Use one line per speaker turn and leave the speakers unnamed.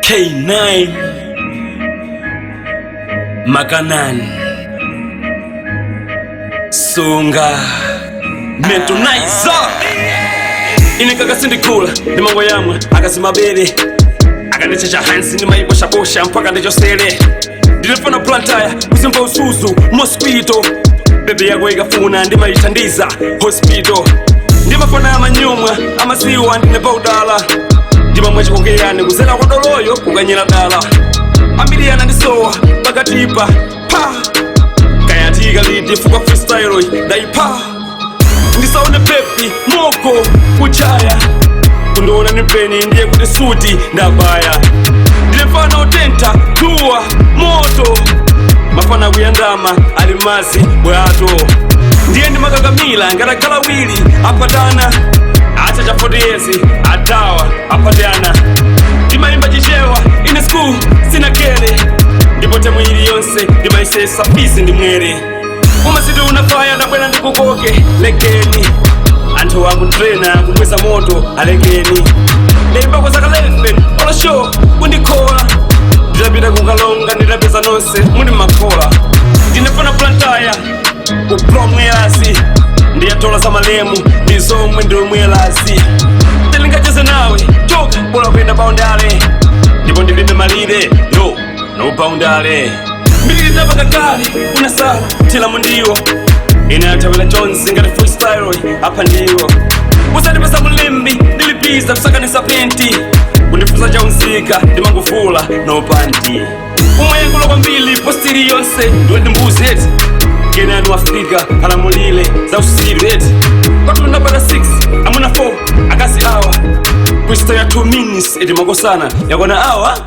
K9 Makanan Sunga Mentonizer. Ine kakasindikula ndi mango yamwe akazimabere akandichecha hansi ndi mayiposhaposha mpaka ndichosere. Ndinafuna plantaya kuzimva usuzu mosquito bebe yako ikafuna ndimayithandiza hospital. Ndimafuna amanyumwa amaziwa ndine paudala ndimamwe chikokeyani kuzera kwa doloyo kukanyera dala ambiri anandisowa pakatipa pa kayatika liti fuka freestyle ndayipha ndisaone pepi moko kuchaya kundiona ni mpeni ndiye kuti suti ndabaya. Ndine mfana utentha dzuwa moto mafana kuyandama ali mazi bwato ndiye ndimakakamila ngatakhala wili apatana acha cha 40 years atawa apatana. Ndimayimba Chichewa ine school sinakele ndipo temu iliyonse ndimayisesa fizi ndi mwere umasiti unafaya ndabwera ndikukoke lekeni anthu akutrena kukweza moto alekeni. Ndayimba kwa zaka 11 olosho kundikhola nditapita kukalonga nditapeza nonse muli makhola. Ndinafuna plantaya kuplomwelasi ndiyatola za malemu ndi zomwe ndiomwelasi ndilingacheze nawe choka bola kuyenda boundary ndipo ndilibe malire yo no boundary mbiri ndapakakale unasala thila mundiwo ine athawira Jones ngati freestyle apa ndiwo usandipeza mulimbi ndilipiza kusakanisa penti kundifuza chaunzika ndimanguvula no panti umayankhula kwambiri postiri yonse ndiwe ndi mbuzi eti kenani wafika alamulile za usiru eti kwatuna bada 6 amuna 4 akazi awa kwista ya 2 minutes eti makosana yakona awa.